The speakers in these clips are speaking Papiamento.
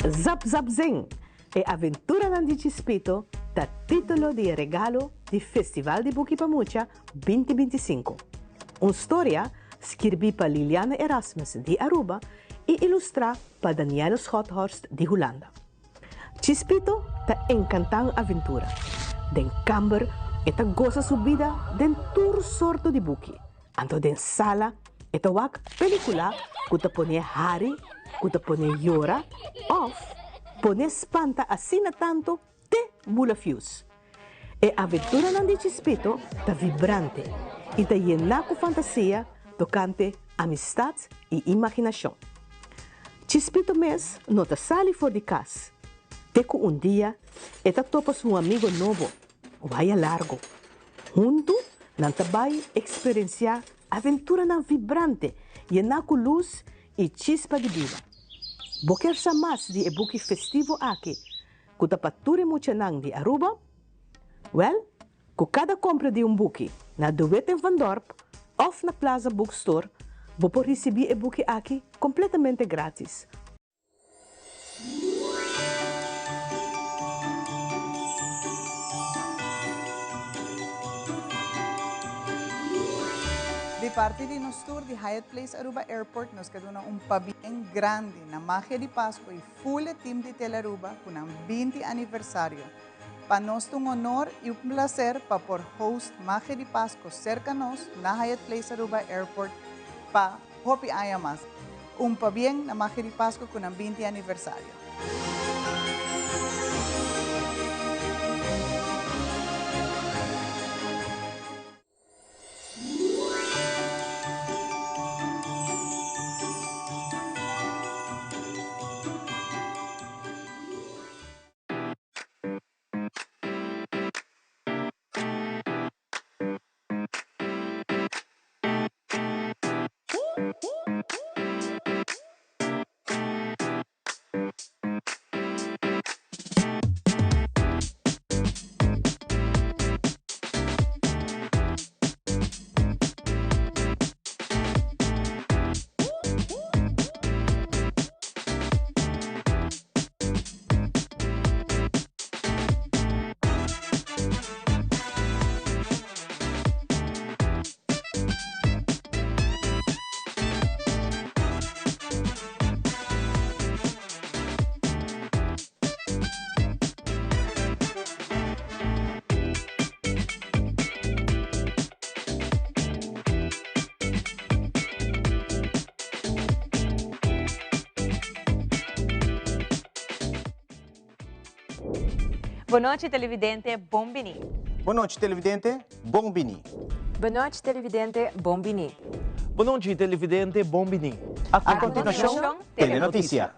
Zap Zap Zing! E aventuranan di Chispito ta titulo di e regalo di Festival di Buki pa Mucha binti 25. Un storia skirbí pa Liliana Erasmus di Aruba i ilustrá pa Danielle Schothorst di Hulanda. Chispito ta enkantá un aventura. Den kamber e ta gosa su bida den tur sorto di buki. Anto den sala e ta wak pelikula ku ta pon'é hari, ku ta pon'é yora òf pon'é spanta asina tantu te bula fius. E aventuranan di Chispito ta vibrante i ta yená ku fantasia tokante amistat i imaginashon. Chispito mes no ta sali for di kas te ku un dia e ta topa su amigo nobo, Waya Largo. Huntu nan ta bai eksperensiá aventuranan vibrante yená ku lus i chispa di bida. Bo ker sa mas di e buki festivo aki ku ta pa tur e muchanan di Aruba? Wèl, ku kada kompra di un buki na De Wit en Van Dorp òf na Plaza Bookstore bo por risibí e buki aki kompletamente grátis. Di parti di nos tur di Hyatt Place Aruba Airport nos ke duna un pabien grandi na Magia di Pasco y full e team di Telaruba cu nan 20 aniversario. Pa nos ta un honor y un placer pa por host Magia di Pasco cerca nos na Hyatt Place Aruba Airport pa hopi aña mas. Un pabien na Magia di Pasco cu nan 20 aniversario. Bon nochi televidente, bon bini. Bon nochi televidente, bon bini. Bon nochi televidente, bon bini. Bon nochi televidente, bon bini. A continuacion, Telenoticia.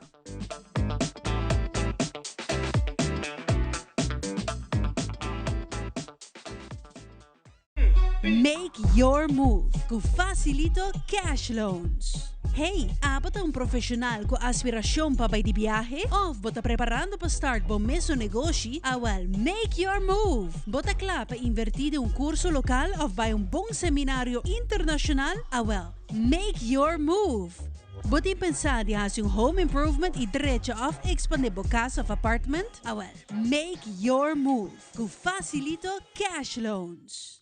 Make your move ku Facilito Cash Loans. Hey, abo ta un profesional ku aspirashon pa bai di biahe? Of bo ta preparando pa start bo mesun negoshi? Awel, make your move! Bo ta kla pa invertí den un kurso lokal of bai un bon seminario internashonal? Awel, make your move! Bo tin pensá di hasi un home improvement i drecha of ekspandé bo kas of apartment? Awel, make your move! Ku Facilito Cash Loans.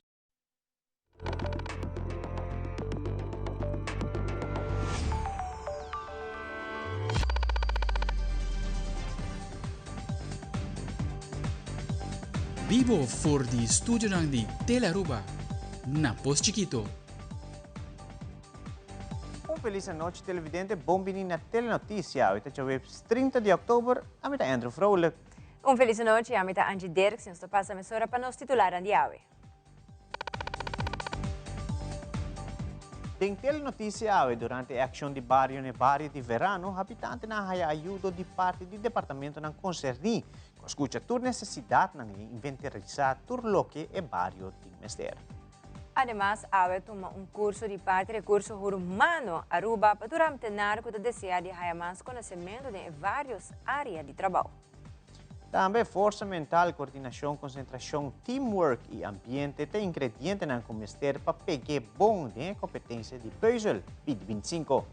Bibo for di studionan di Telearuba na Pos Chikito. Un felis anochi televidente, bon bini na Telenoticia. Awe ta djaweps 30 di oktober, ami ta Andrew Vrolijk. Un felis anochi, ami ta Angie Dirks y nos ta pasa mesora pa nos titularnan di awe. Den Telenoticia awe, durante e accion di bario n'e bario di Verano, habitantenan a haya ayudo di parti di departamentonan concerni cu a scucha tur necesidadnan y inventarisa tur loke e bario tin mester. Ademas, awe a tuma un curso di parti Recurso Hurmano Aruba pa tur ambtenar cu ta desea di haya mas conocemento den e varios area di trabao. Tambe forsa mental, coordinacion, concentracion, teamwork y ambiente ta ingredientenan cu mester pa peg'é bon den e competencia di peuzel 2025.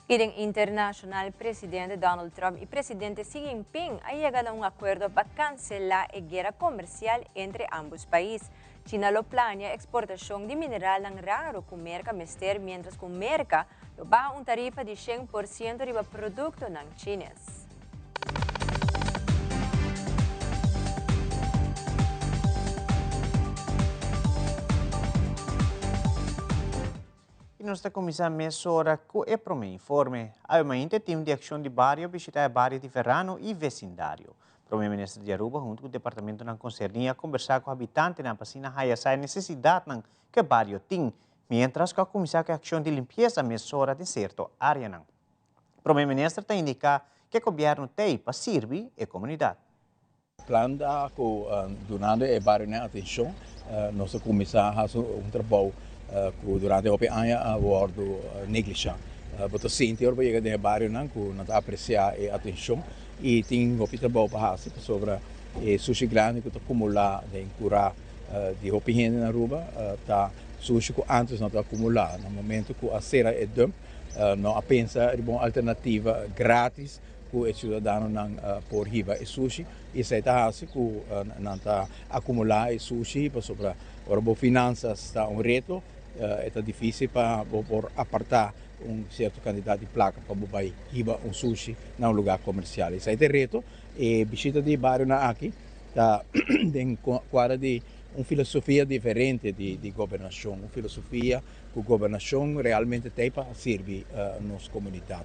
Y den internacional, presidente Donald Trump y presidente Xi Jinping a yega na un acuerdo pa cancela e guera comercial entre ambos pais. China lo plania exportacion di mineralnan raro cu Merca mester mientras cu Merca lo baha un tarifa di 100% riba productonan Chines. Y nos ta cuminsa mesora cu e prome informe. Awe mainta e team di Accion di Bario a bishita e bario di Verano y vecindario. Prome Minister di Aruba hunto cu departamentonan concerni a conbersa cu habitantenan pa asina haya sa e necesidadnan cu e bario tin, mientras cu a cuminsa cu e accion di limpieza mesora den cierto areanan. Prome Minister ta indica cu e gobierno t'ey pa sirbi e comunidad. Plan ta cu dunando e barionan atencion nos ta cuminsa haci un trabou cu durante hopi aña a wordo neglisha. Bo ta sinti ora bo yega den e barionan cu nan ta aprecia e atencion y tin hopi trabou pa haci pasobra e sushi grandi cu ta cumula den cura di hopi hende na Aruba ta sushi cu antes no ta acumula. Na momento cu a cera e dump no a pensa riba un alternativa gratis ku e siudadanonan por hiba e sushi i esei ta hasi ku nan ta akumulá e sushi pasobra ora bo finansas ta un reto e ta difísil pa bo por apartá un sierto kantidat di plaka pa bo bai hiba un sushi na un lugá komersial. Esei ta e reto. E bishita di barionan aki ta den kuadra di un filosofia diferente di gobernashon, un filosofia ku gobernashon realmente ta ei pa sirbi nos komunidat.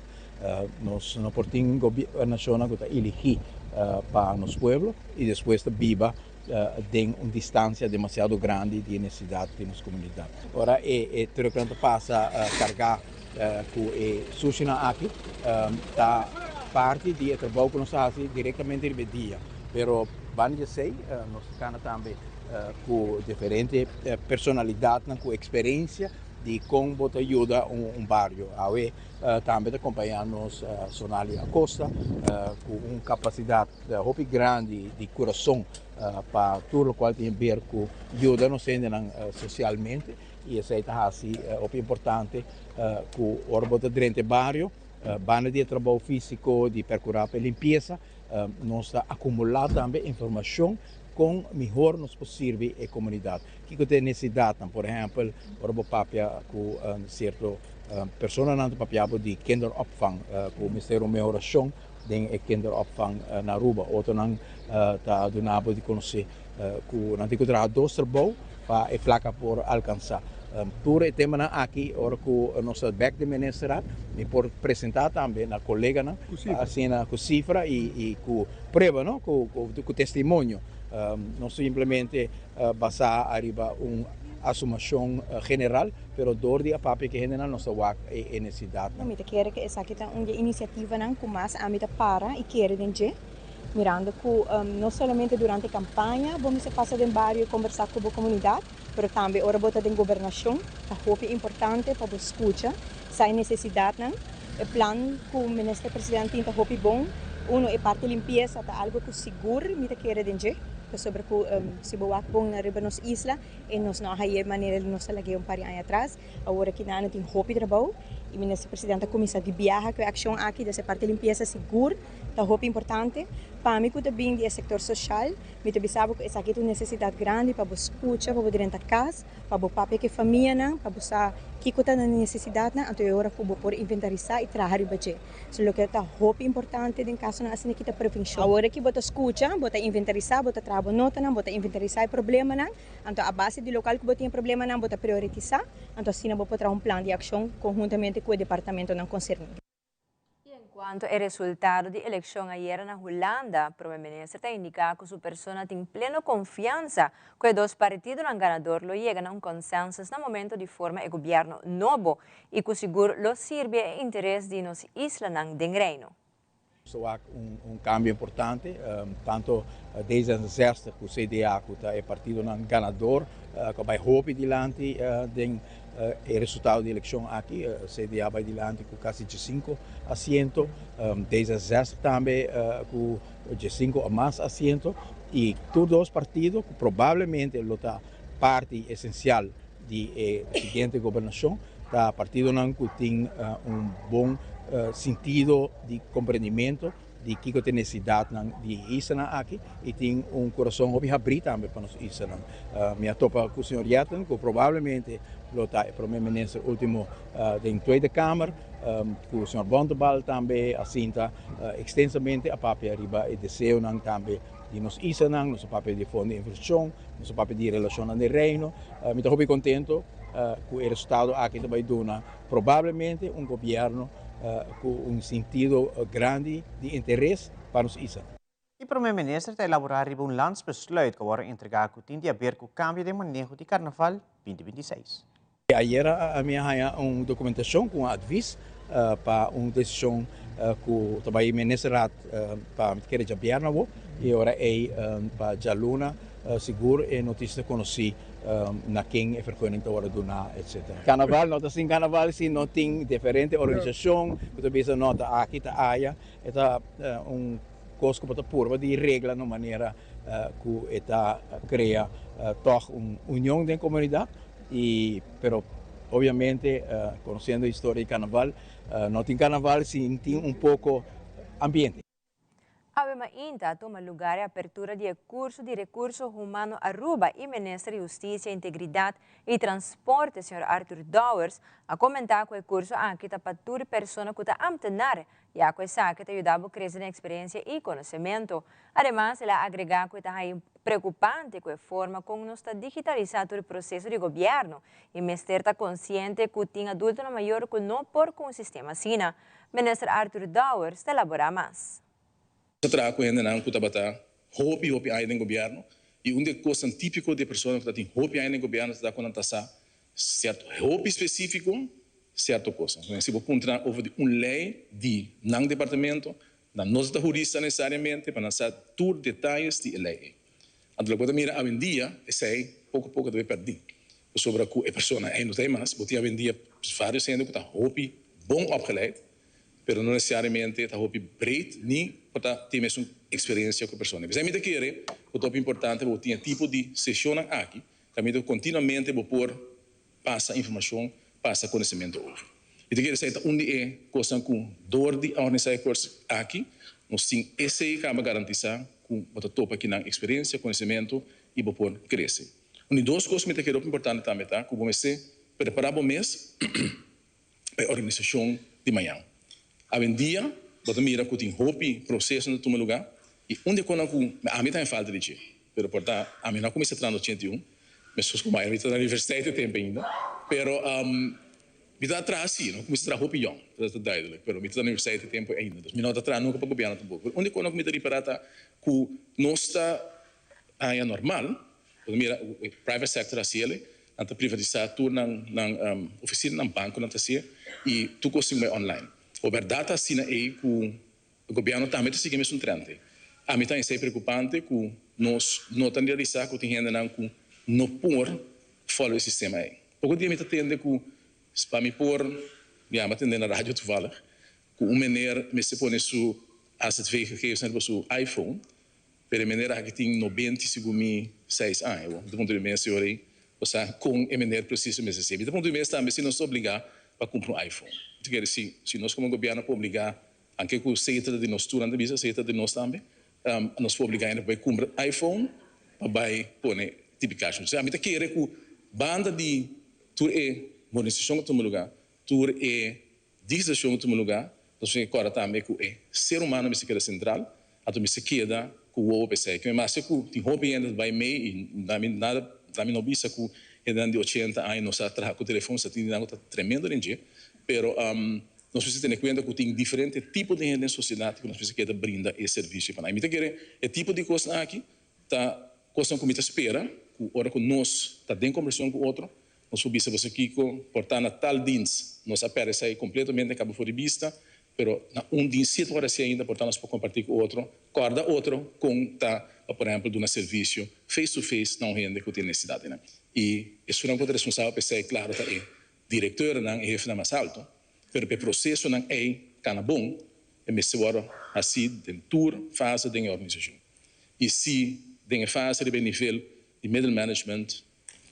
Nos no por tin gobernashonnan ku ta eligí pa nos pueblo i despues ta biba den un distansia demasiado grandi di e nesesidat di nos komunidat. Ora e trùknan ta pasa kargá ku e sushinan aki ta parti di e trabou ku nos ta hasi direktamente riba e dia. Pero banda di esei nos ta kana tambe ku diferente personalidatnan ku eksperensia di kon bo ta yuda un bario. Awe tambe ta kompañá nos Sonali Acosta ku un kapasidat hopi grandi di kurason pa tur lokual tin ber ku yuda nos hendenan sosialmente i esei ta hasi hopi importante ku ora bo ta drenta e bario banda di e trabou físiko di perkurá pa e limpiesa nos ta akumulá tambe informashon kon mihor nos por sirbi e komunidat. Kiko ta e nesesidatnan? Por ehèmpel, ora bo papia ku sierto personanan ta papia bo di kinderopvang, ku mester un mehorashon den e kinderopvang na Aruba. Otronan ta duna bo di konosé ku nan tin ku traha dos trabou pa e plaka por alkansá. Tur e temanan aki ora ku nos ta bèk den ministerat mi por presentá tambe na koleganan asina ku sifra i ku prueba no ku testimonio. No simplemente basá ariba un asumashon general pero dor di a papia ku e hendenan nos ta wak e nesesidatnan. Mi ta kere ku esaki ta un di e inisiativanan ku mas ami ta para i kere den dje. Mirando ku no solamente durante kampaña bo mester pasa den bario i kombersá ku bo komunidat, pero tambe ora bo ta den gobernashon ta hopi importante pa bo skucha sa e nesesidatnan. E plan ku Minister President tin ta hopi bon. Uno, e parti limpiesa ta algu ku sigur mi ta kere den dje, pasobra ku si bo wak bon riba nos isla e nos no a haye manera di nos a lag'é un par di aña atras. Awor aki nan tin hopi trabou i Minister President a kuminsá di biaha ku e akshon aki, des e parti limpiesa sigur Ta hopi importante. Pa mi ku ta bin di e sektor soshal, mi ta bisa bo ku esaki ta un nesesidat grandi pa bo skucha, pa bo drenta kas, pa bo papia ku e famianan, pa bo sa kiko ta nan nesesidatnan, anto e ora ku bo por inventarisá i traha riba dje. So loke ta hopi importante den kasonan asina aki ta prevenshon. Awor aki bo ta skucha, bo ta inventarisá, bo ta traha bo notanan, bo ta inventarisá e problemanan, anto a base di lokal ku bo tin e problemanan bo ta prioritisá, anto asina bo por traha un plan di akshon konhuntamente ku e departamentonan konserní. Y en cuanto e resultado di eleccion ayera na Hulanda, Prome Minister ta indica cu su persona tin pleno confiansa cu e dos partidonan ganador lo yega na un consensus na momento di forma e gobierno nobo y cu sigur lo sirbi e interes di nos islanan den Reino. Nos a wak un cambio importante, tanto D66 cu CDA cu ta e partidonan ganador cu a bay hopi dilanti den E resultado di elekshon aki, CDA bai dilanti ku kasi diesinko asiento, D66 tambe ku diesinko o mas asiento i tur dos partido ku probablemente lo ta parti esensial di e siguiente gobernashon ta partidonan ku tin un bon. sentido di comprendimento di kico ta e necesidadnan di e islanan aki y tin un corazon hopi habri tambe pa nos islanan. Mi a topa cu señor Jetten cu probablemente lo ta e prome minister ultimo den Tweede Kamer, cu señor Bontebal tambe a sinta extensamente a papia riba e deseonan tambe di nos islanan, nos a papia di fondo di inversion, nos a papia di relacionnan den Reino. Mi ta hopi contento cu e resultado aki ta bay duna probablemente un gobierno cu un sentido grandi di interes pa nos isla. E Prome Minister ta elabora riba un landsbesluit cu a worde entrega cu tin di haber cu cambio den maneho di Carnaval 2026. Ayera mi a haña un documentacion cu un advies pa un decision cu ta bay Ministerraad pa mi ta kere djabièrnè awo y ora ey pa djaluna sigur e noticia ta conoci na ken e vergunning ta worde duna etc. Carnaval no ta sin carnaval si no tin diferente organisacion cu ta bisa no ta aki ta aya e ta un cos cu bo ta purba di regla na un manera cu e ta crea tog un union den comunidad y pero obviamente conociendo e historia di carnaval no tin carnaval sin tin un poco ambiente. Awe mainta a tuma lugar e apertura di e curso di Recurso Humano Aruba y Minister di Husticia, Integridad y Transporte, señor Arthur Dowers, a comenta cu e curso aki ta pa tur persona cu ta ambtenaar, ya cu esaki ta yuda bo crece den experiencia y conocemento. Ademas, el a agrega cu e ta hayi preocupante cu e forma con nos ta digitalisa tur proceso di gobierno y mester ta consciente cu tin adultonan mayor cu no por cu un sistema asina. Minister Arthur Dowers ta elabora mas. Ta traha ku hendenan ku tabata hopi hopi aña den gobièrnu i un di e kosnan típiko di e persona ku ta tin hopi aña den gobièrnu ta ku nan ta sa sierto hopi spesífiko sierto kosnan. Si bo puntra nan over di un lei di nan departamento, nan no ta hurista nesesariamente pa nan sa tur detayes di e lei ei. Anto loke bo ta mira awendia esei poko poko ta bay pèrdí pasobra ku e persona ei no ta ei mas. Bo tin awendia vários hende ku ta hopi bon opgeleid pero no nesesariamente ta hopi breed ni por ta tin mesun eksperensia ku e persona. P'esei mi ta kere ku ta hopi importante pa bo tin e tipo di seshonnan aki kaminda ku kontinuamente bo por pasa informashon, pasa konosementu over. Mi ta kere esei ta un di e kosnan ku dor di a organisá e kurso aki nos tin esei kaba garantisá ku bo ta topa kinan eksperensia, konosementu i bo por krese. Un di dos kos ku mi ta kere hopi importante tambe ta ku bo mester prepará bo mes pa e organisashon di mañan. Awendia bo ta mira ku tin hopi proseso ta tuma lugá i un di e konan ku ami ta haña falta di dje, pero por ta ami no a kuminsá trahando 81, meskos ku mi ta na universiteit e tempu ainda, pero mi ta traha si, no kuminsá traha hopi yòn, dat ta duidelijk, pero mi ta na universiteit e tempu ainda, dus mi no ta traha nunka pa gobièrnu tampoko. Pero un di e konan ku mi ta ripará ta ku nos ta haña normal Bo ta mira e private sector hasi el, nan ta privatisa tur nan nan oficina, nan banconan ta hasié y tur cos tin bai online. O berdad ta asina ey cu gobierno tambe ta sigui e mesun trend ey. Ami ta esey preocupante cu nos no ta realisa cu tin hendenan cu no por follow e sistema ey. Poco dia mi ta tende cu pa mi por, ya mi a tende na radio toevallig, cu un meneer mester pone su AZV gegevens riba su iPhone Pero e meneer aki tin nobenta i sigun mi seis aña. Bo ta puntra mi mes señor ei, bo sa kon e meneer presiso mester ser. Mi ta puntra mi mes tambe si nos ta obligá pa kumpra un iPhone. Mi ta kere si, si nos komo gobièrnu por obligá, anke ku esei ta di nos tur, nan ta bisa esei ta di nos tambe, nos por obligá hende pa bai kumpra iPhone pa bai pone tipikashon. Osea mi ta kere ku banda di tur e modernisashon ku ta tuma lugá, tur e Digitalisashon a tuma lugá, nos tin ke kòrda tambe ku e ser humano mester keda sentral, anto mester keda ku wowo pa esei. Keme maske ku tin hopi hende ta bai mei i na mi nada na mi no bisa ku hendenan di ochenta aña no sa traha ku telefon, sa tin di nan ku ta tremendo den dje, pero nos mester tene kuenta ku tin diferente tipo di hende den sosiedat ku nos mester keda brinda e servisio pa nan. I mi ta kere e tipo di kosnan aki ta kosnan ku mi ta spera ku ora ku nos ta den kombersashon ku otro, Nos por bisa boso kiko por ta na tal dins. Nos a perde esei completamente caba for di bista, pero na un dins si por haci ainda, por ta nos por comparti cu otro, corda otro con ta pa por ehempel duna servicio face to face na un hende cu tin necesidadnan. Y esunnan cu ta responsabel pa esei claro ta e directeurnan, e hefenan mas alto, pero pa e procesonan ei cana bon, e mester worde haci den tur fase den e organisacion. Y si den e fase riba e nivel di middelmanagement,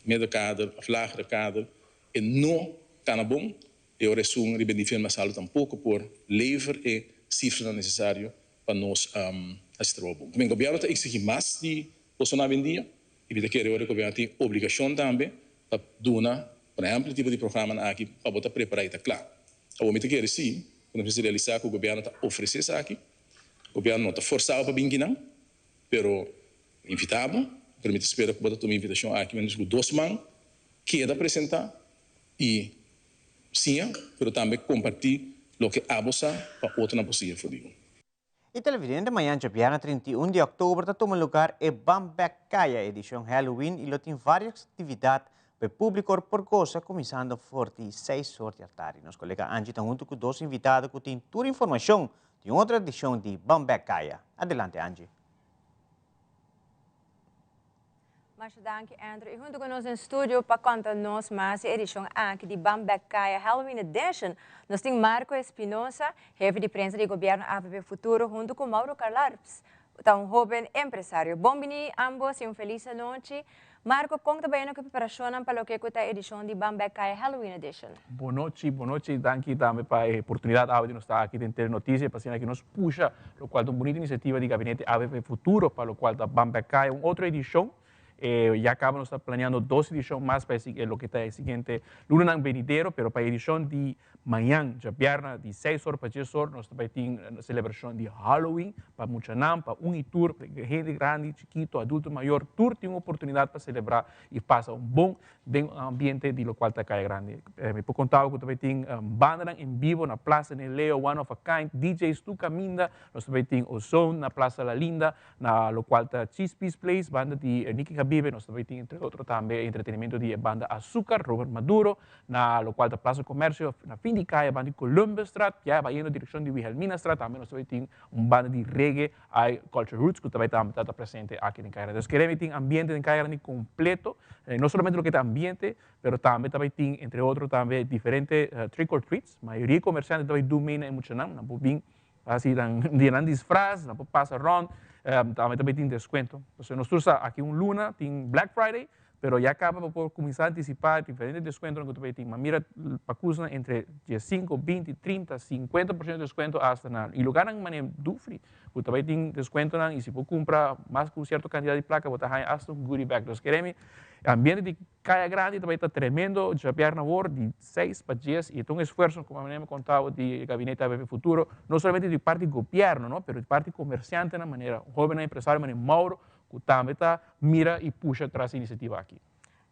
Middenkader of lagere kader e no kana bon, E ora esun riba e nivel mas alto tampoco por lever e cifranan necesario pa nos haci trabou bon. También gobierno ta exigi mas di boso awendia y mi ta kere ora gobierno tin obligacion tambe pa duna, por ehempel, e tipo di programanan aki pa bo ta prepara y ta cla. Awor mi ta kere si cu nos mester realisa cu gobierno ta ofrece esaki, gobierno no ta forsa bo pa bin kinan, pero invita bo, pero mi ta spera cu bo ta tuma e invitacion aki menos cu dos man keda presenta y siña, pero tambe comparti loke abo sa pa otronan por siña for di bo. Y televidente, mañan djabièrnè 31 di october ta tuma lugar e Ban Bek Caya edicion Halloween y lo tin varios actividad pa e publico por goza cuminsando for di 6 or di atardi. Nos colega Angie ta hunto cu dos invitado cu tin tur informacion di un otro edicion di Ban Bek Caya. Adelante, Angie. Masha danki, Andrew. Y hunto cu nos den studio pa conta nos mas e edicion aki di Ban Bek Caya Halloween Edition, nos tin Marco Espinosa, hefe di prensa di gobierno AVP Futuro, hunto cu Mauro Carlarps, ta un hoben empresario. Bon bini ambos y un feliz anochi. Marco, con ta bayendo cu preparacionnan pa loke cu ta edicion di Ban Bek Caya Halloween Edition? Bon nochi, bon nochi. Danki tambe pa e oportunidad awe di nos ta aki den Telenoticia pa asina ki nos pusha locual ta un bunita iniciativa di Gabinete AVP Futuro pa locual ta Ban Bek Caya un otro edicion. Ya caba nos ta planeando dos edicion mas pa e loke ta e siguiente lunanan benidero, pero pa e edicion di mañan djabièrnè di seis or pa dies or nos ta bai tin celebracion di Halloween pa muchanan, pa un y tur, hende grandi, chikito, adulto mayor, tur tin un oportunidad pa celebra y pasa un bon den un ambiente di locual ta Caya Grandi. Mi por conta bo cu ta bai tin bandanan en bibo na Plaza Neleo, One of a Kind, DJ's tur caminda, nos ta bai tin Ozone na Plaza La Linda, na locual ta Chispi's Place, banda di Nicky Habibe, nos ta bai tin entre otro tambe entretenimento di e banda Azucar, Robert Maduro, na locual ta Plaza Comercio, na fin di caya banda di Columbusstraat, ya bayendo direccion di Wilhelminastraat, tambe nos ta bai tin un banda di reggae I Culture Roots cu ta bay tambe ta presente aki den Caya Grandi. Entonces kere mi tin ambiente den Caya Grandi completo, no solamente loke ta ambiente, pero tambe ta bay tin entre otro tambe diferente trick or treats. Mayoria comerciante ta bay du mee na e muchanan, nan por bin haci nan dia nan disfraz, nan por pasa rond, tambe ta bay tin descuento. Pasobra nos tur sa aki un luna tin Black Friday, Pero ya caba bo por cuminsa anticipa diferente descuentonan cu ta bay tin. Ma mira pacusnan entre 15, 20, 30, 50% descuento hasta na y lugarnan manera Dufry cu ta bay tin descuentonan y si bo cumpra mas cu un cierto cantidad di placa bo ta haya hasta un goodie bag. Entonces kere mi ambiente di Caya Grandi ta bay ta tremendo djabièrnè awor di 6 pa 10 y ta un esfuerzo como manera mi a conta bo di Gabinete ABP Futuro no solamente di parti gobierno no pero di parti comerciantenan manera hobennan empresario manera Mauro cu tambe ta mira y pusha tras e iniciativa aki.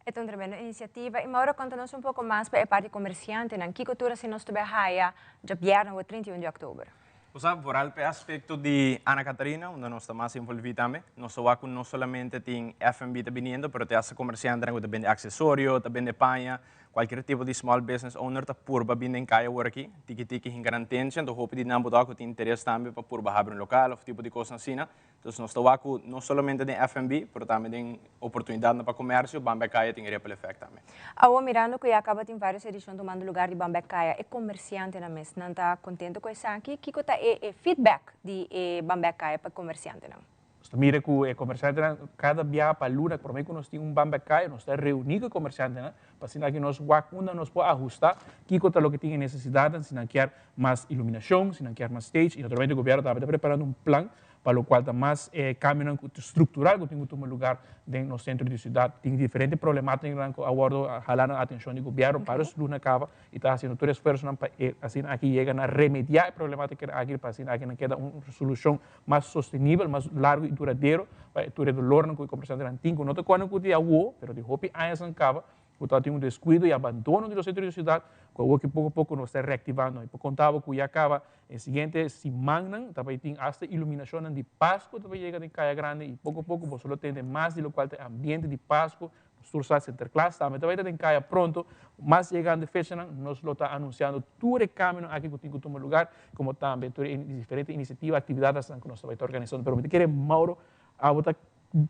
E ta un tremendo iniciativa y Mauro conta nos un poco mas pa e parti comerciantenan. Kico tur asina nos ta bay haya djabièrnè o 31 di october? Bo sa, vooral p'e aspecto di Ana Catarina, unda nos ta mas envolvi tambe, nos ta wak cu no solamente tin F&B ta biniendo, pero te hasta comerciantenan cu ta bende accesorio, ta bende paña, cualkier tipo di small business owner ta purba bini den caya awor aki, tiki tiki hinca nan tensia, anto hopi di nan bo ta wak cu tin interes tambe pa purba habri un local of tipo di cosnan asina. Entonces nos ta wak cu no solamente den F&B, pero tambe den oportunidadnan pa comercio, Ban Bek Kaya tin e ripple effect tambe. Awor mirando cu ya caba tin varios edicion tumando lugar di Ban Bek Kaya, e comerciantenan mes nan ta contento cu esaki? Kico ta e e feedback di e Ban Bek Kaya pa e comerciantenan? Nos ta mira cu e comerciantenan cada biaha pa luna prome cu nos tin un Ban Bek Kaya nos ta reuni cu e comerciantenan pa asina aki nos wak unda nos por ahusta kico ta loke tin e necesidadnan, si nan kier mas iluminacion, si nan kier mas stage y naturalmente gobierno tambe ta preparando un plan pa locual ta mas e cambionan cu structural cu tin cu tuma lugar den nos centro di ciudad. Tin diferente problematicanan cu a wordo hala na atencion di gobierno varios luna caba y ta haciendo tur esfuerzonan pa e asina aki yega na remedia e problematicanan aki pa asina aki nan keda un solucion mas sostenibel, mas largo y duradero pa e tur e dolornan cu e comerciantenan tin cu no ta cuando cu di awo pero di hopi añasnan caba Ku tabatin un deskuido i abandono di nos sentro di siudat, ku awor ki poko poko nos ta reaktivando. Mi por konta bo ku ya kaba e siguiente simannan ta bai tin asta iluminashonnan di Pasku ta bai yega den Kaya Grandi i poko poko boso lo tende mas di lokual ta e ambiente di Pasku. Nos tur sa Sinterklaas tambe ta bai ta den kaya pronto. Mas yegando e fechanan nos lo ta anunsiando tur e kambionan aki ku tin ku tuma lugar, komo tambe tur e diferente inisiativa, aktividatnan ku nos ta bai ta organisando. Pero mi ta kere Mauro abo ta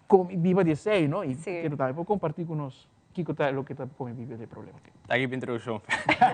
Come biba di esey, no? Y kero tambe por comparti cu nos kico ta loke ta come biba di e problema aki. Danki pa introduccion.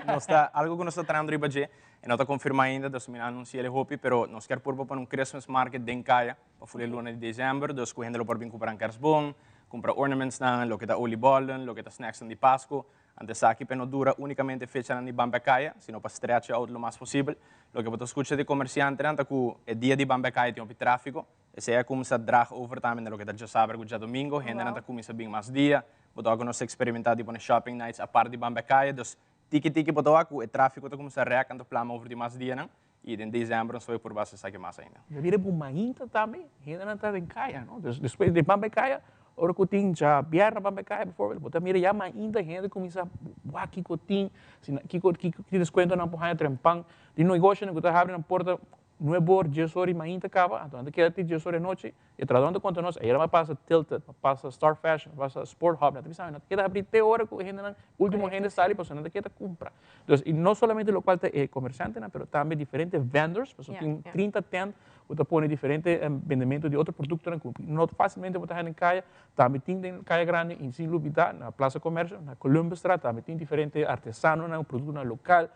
Nos ta, algo cu nos ta trahando riba dje, e no ta confirma ainda, dus mi no a anuncia el hopi, pero nos kier purba pone un Christmas market den caya pa ful e luna di december, dus cu hende lo por bin cumpra nan kerstboom, cumpra ornamentsnan, loke ta oliebollen, loke ta snacksnan di Pascu. Anto esaki pa e no dura únikamente fechanan di Ban Bek Kaya, sino pa stretch e out lo mas posibel. Loke bo ta skucha di komersiantenan ta ku e dia di Ban Bek Kaya tin hopi tráfiko. Esei a kuminsá drag over tambe na loke ta djasaber ku djadomingo. Hendenan ta kuminsá bin mas dia. Bo ta wak ku nos ta eksperimentá di pone shopping nights apart di Ban Bek Kaya. Dus tiki tiki bo ta wak ku e tráfiko ta kuminsá rèk anto plama over di mas dianan. I den desèmber nos ta bai purba hasi esaki mas ainda. Mi a bira bu mainta tambe, hendenan ta den kaya, no? Dus despues di ban bai kaya, ora ku tin djabièrnè ban bai kaya bivoorbeeld, bo ta mira ya mainta hende kuminsá wak kiko tin, si nan kiko kiko ki deskuentonan por haña trempan. Tin negoshonan ku ta habri nan porta nuebe or, dies or di mainta kaba, anto nan ta keda te dies or di anochi. E trahadónan ta konta nos, ayera mi a pasa Tilted, mi a pasa Star Fashion, mi a pasa Sport Hub, nan ta bisa mi, nan ta keda habrí te ora ku e hendenan, último hende sali pasobra nan ta keda kumpra. Dus, i no solamente lokual ta e komersiantenan, pero tambe diferente vendors, pasobra tin 30 tent ku ta pone diferente bendementu di otro produktonan ku no fásilmente bo ta haña den kaya, tambe tin den Kaya Grandi i sin lubidá na Plaza Comercio, na Columbusstraat tambe tin diferente artesanonan, produktonan lokal.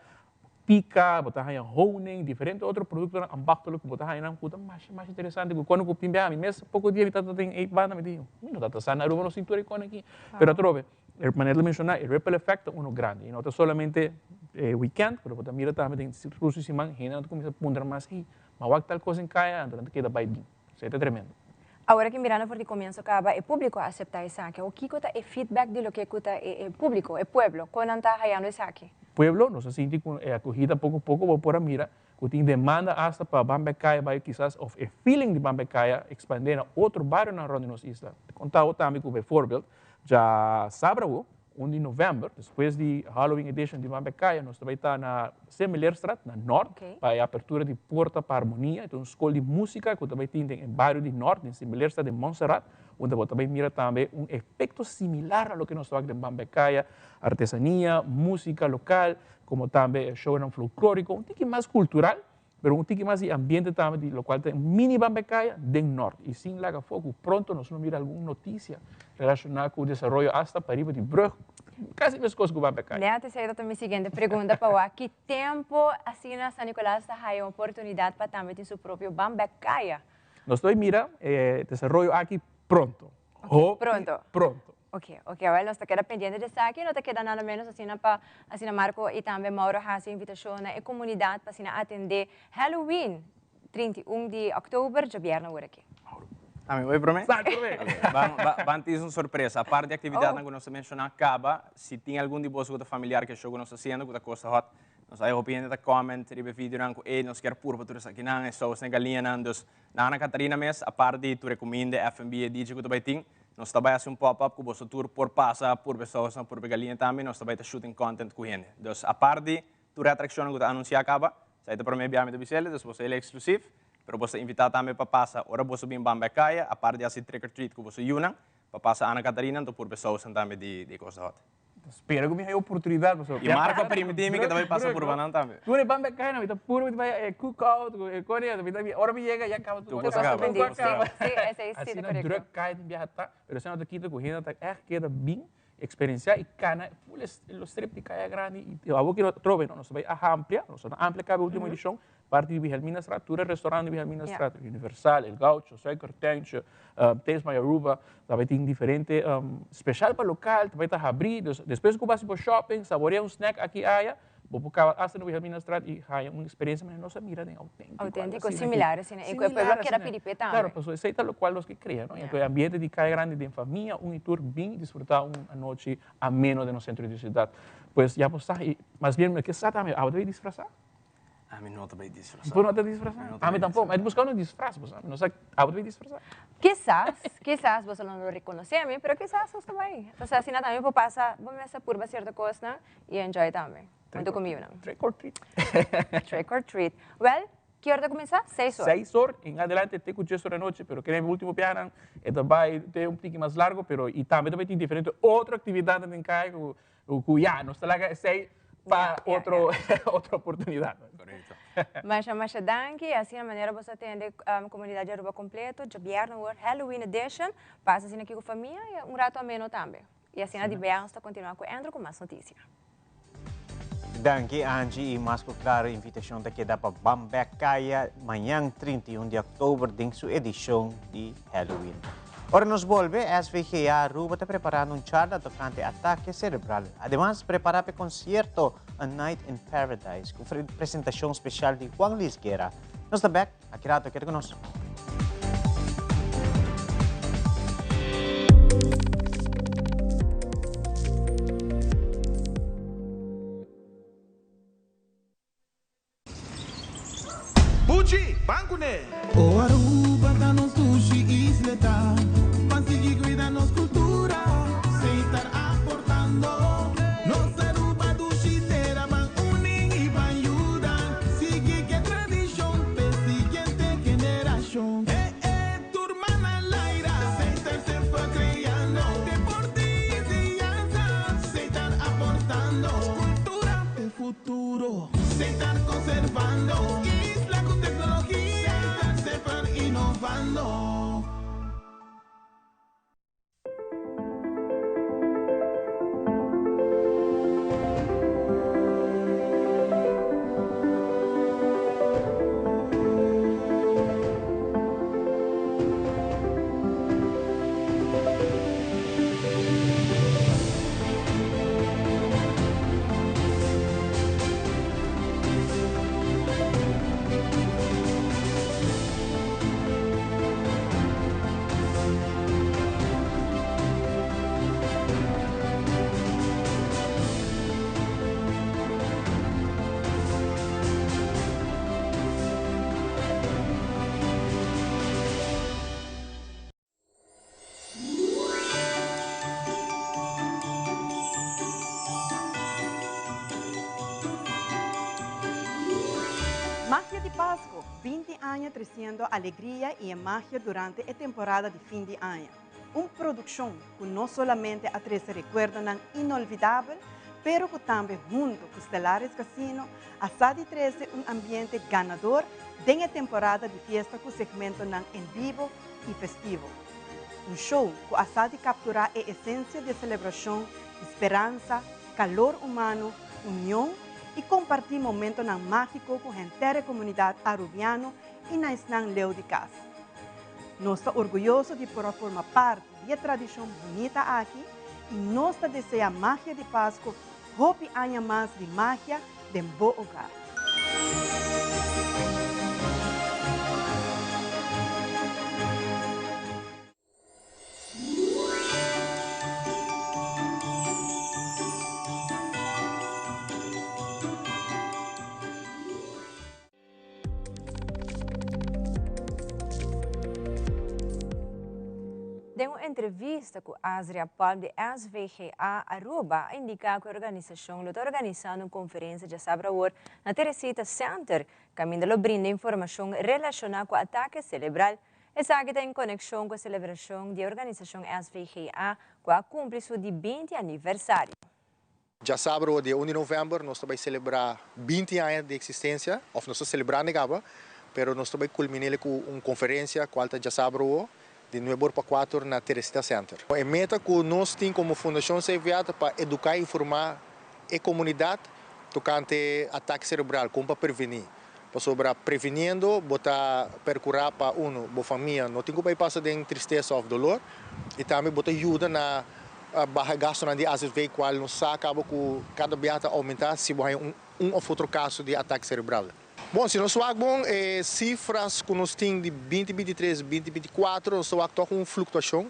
Pika, bo ta haña honing, diferente otro produktonan ambachtelijk ku bo ta haña nan ku ta masha masha interesante ku kono ku tin biaha mi mes poko dia mi tabata den e banda mi di mi no tabata sa na Aruba nos tin tur e kono aki. Pero atrobe e manera ta menshoná e ripple effect ta uno grandi i no ta solamente e weekend pero bo ta mira tambe den kurso di siman hendenan ta kuminsá puntra mas hey ma wak tal kos den kaya anto nan ta keda bai bin. Esei ta tremendo. Awor aki mirando for di komienso kaba e públiko a aseptá esaki. Awor kiko ta e feedback di loke ku ta e públiko, e pueblo? Kon nan ta hayando esaki? Pueblo, nos a sinti ku e akohida poko poko bo por a mira ku tin demanda asta pa Ban Bek Kaya bai kisas òf e feeling di Ban Bek Kaya ekspandé na otro barionan rònt di nos isla. Konta bo tambe ku bijvoorbeeld djasabra awo Un di novèmber, despues di Halloween edition di Ban Bek Kaya, nos ta bai ta na Semmelerstraat, na Nort, pa e apertura di Porta pa Harmonia. E ta un skol di músika ku ta bai tin den e bario di Nort, den Semmelerstraat, den Montserrat, unda bo ta bai mira tambe un efekto similar na loke nos ta wak den Ban Bek Kaya, artesania, músika lokal, komo tambe shownan folklóriko, un tiki mas kultural. Pero un tiki mas di ambiente tambe di locual ta un mini Bambecaya den Nort. Y sin laga afo cu pronto nos lo mira algun noticia relaciona cu desaroyo hasta pariba di brug, casi mescos cu Bambecaya. Net esey ta mi siguiente pregunta pa wak. Ki tempo asina San Nicolas ta haya un oportunidad pa tambe tin su propio Bambecaya? Nos ta bay mira e desaroyo aki pronto. Hopi pronto. Pronto. Ok, ok, wel nos ta keda pendiente di esaki, no ta keda nada menos asina pa asina Marco y tambe Mauro haci invitacion na e comunidad pa asina atende Halloween 31 di october djabièrnè awor aki. Ami voy promé? Sa promé. Ok, ban, ban, ban tin un sorpresa. Aparte di actividadnan ku nos ta menshoná kaba, si tin algun di boso ku ta familiar ku e show ku nos ta hasiendo ku ta Costa Hot, nos hay hopi hende ta comment riba e videonan ku ey nos kier purba tur esakinan, e saus na e galiñanan. Dus na Ana Catarina mes, aparte di tur e kuminda, e F&B, e DJ ku ta bai tin, Nos ta bai hasi un pop up ku boso tur por pasa purba e sausnan, purba e galiña tambe. Nos ta bai ta shooting content ku hende. Dus apart di tur e atraccionnan ku ta anuncia kaba, esei ta prome bia mi ta bisa el'e, dus boso el'e exclusief. Pero boso ta invita tambe pa pasa ora boso bin ban bai kaya, apart di hasi trick or treat ku boso yunan, pa pasa Ana Catarina anto purba e sausnan tambe di Costa Hot. Spera ku mi haya oportunidat pasobra I Marco a permití mi ke ta bai pasa purba nan tambe. Tur e banda kai nan mi ta purba di bai e cookout ku e koni mi ta ora mi yega ya kaba tur kos a kaba. Tur kos a kaba. Asina druk kai tin biaha ta pero esei no ta kita ku hende ta ègt keda bin eksperensiá i kana ful e lo strip di Kaya Grandi i awor ki no atrobe nos ta bai a amplia nos ta amplia kaba e ultimo edishon Parti di Wilhelminastraat, tur e restaurant di Wilhelminastraat, Universal, El Gaucho, Suikertuintje, Taste My Aruba, ta bai tin diferente special pa local, ta bai ta habri, dus despues cu bo haci bo shopping, saborea un snack aki aya, bo por caba hasta na Wilhelminastraat y haya un experiencia manera nos a mira den autentico. Autentico, similar asina, y cu e pueblo a keda pidi p'e tambe. Claro, pasobra esey ta locual nos ke crea, no? Y cu e ambiente di Caya Grandi den famia, un y tur bin disfruta un anochi ameno den nos centro di ciudad. Pues ya bo sa, y mas bien mi ke sa tambe, abo ta bay disfrasa? Ami no ta bay disfrasá. Bo no ta disfrasá? Ami tampoco. Mi ta busca un disfras, bo sa. Mi no sa, abo ta bay disfrasá? Kisas, kisas boso lo no reconoce mi, pero kisas nos ta bay. Pasobra asina tambe por pasa, bo mester purba cierto cosnan y enjoy tambe, hunto cu mi yunan. Trick or treat. Trick or treat. Well, ki ora ta cuminsa? Seis or. Seis or en adelante te cu dies or anochi, pero kende mi ultimo biahanan e ta bay te un tiki mas largo, pero y tambe ta bay tin diferente otro actividadnan den caya cu Cu ya, nos ta laga esey pa otro otro oportunidad. Correcto. Masha masha danki, asina manera boso a tende comunidad di Aruba completo, djabièrnè awor Halloween edition, pasa asina aki cu famia y un rato ameno tambe. Y asina di bia nos ta continua cu Andrew cu mas noticia. Danki Angie y mas cu claro invitacion ta keda pa ban bek caya mañan 31 di october den su edicion di Halloween. Ora nos bolbe, SVGA Aruba ta preparando un charla tocante atake cerebral. Ademas, prepara p'e concierto A Night in Paradise cu presentacion special di Juan Luis Guerra. Nos ta bek aki rato, keda cu nos. Buchi, ban kuné! O Aruba ta nos dushi isleta, Ban sigui cuida nos cultura, Seitar aportando. Nos Aruba dushi tera, Ban uni y ban yuda, Sigui ke tradicion p'e siguiente generacion. E e tur man al aire, Seitar semper creando, Deporte y enseñanza, Seitar aportando. Cultura p'e futuro. Seitar conservando isla cu tecnologia. Seitar semper innovando. Magia di Pasco, 20 aña treciendo alegria y e magia durante e temporada di fin di aña. Un produccion cu no solamente a trece recuerdonan inolvidabel, pero cu tambe hunto cu Stellaris Casino a sa di trece un ambiente ganador den e temporada di fiesta cu segmentonan en bibo y festivo. Un show cu a sa di captura e esencia di e celebracion di speransa, calor humano, union y comparti momentonan magico cu henter e comunidad Arubiano y na esnan leu di cas. Nos ta orguyoso di por a forma parti di e tradicion bunita aki y nos ta desea Magia di Pasco hopi aña mas di magia den bo hogar. Den un entrevista cu Azria Palm di SVGA Aruba a indica cu e organisacion lo ta organisando un conferencia djasabra awor na Teresita Center caminda lo brinda informacion relaciona cu atake celebral. Esaki ta en conexion cu e celebracion di e organisacion SVGA cu a cumpli su di 20 aniversario. Djasabra dia un di novèmber nos ta bai selebrá 20 aña di eksistensia, òf nos ta selebrando e kaba, pero nos ta bai kulmin'el ku un konferensia kual ta djasabra awo di nuebe or pa kuater na Teresita Center. E meta ku nos tin komo Fundashon CVA ta pa eduká i informá e komunidat tokante atake serebral, kon pa prevení. Pasobra previniendo bo ta perkurá pa unu, bo famia no tin ku bai pasa den tristesa òf dolor i tambe bo ta yuda na baha e gastunan di azv kual nos sa kaba ku kada biaha ta oumentá si bo haña un un òf otro kaso di atake serebral. Bon, si nos wak bon e sifras ku nos tin di 20 23, 20 24 nos ta wak tòg un fluktuashon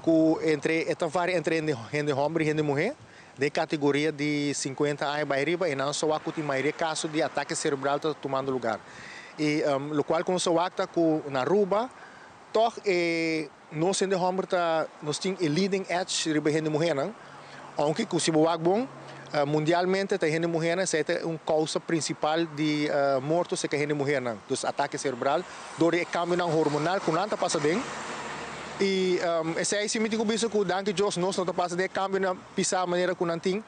ku entre e ta varia entre hende hòmber i hende muhé. Den categoria di 50 aña bay riba e nan sa wak cu tin mayoria caso di atake cerebral ta tumando lugar. Y locual cu nos sa wak ta cu na Aruba toch e nos hende homber ta nos tin e leading edge riba e hende muhernan, aunke cu si bo wak bon mundialmente ta e hende muhernan esey ta un causa principal di morto cerca e hende muhernan, dus atake cerebral dor di e cambionan hormonal cu nan ta pasa den. Y esey si mi tin cu bisa cu danki Dios nos no ta pasa den e cambionan pisá manera ku nan tin,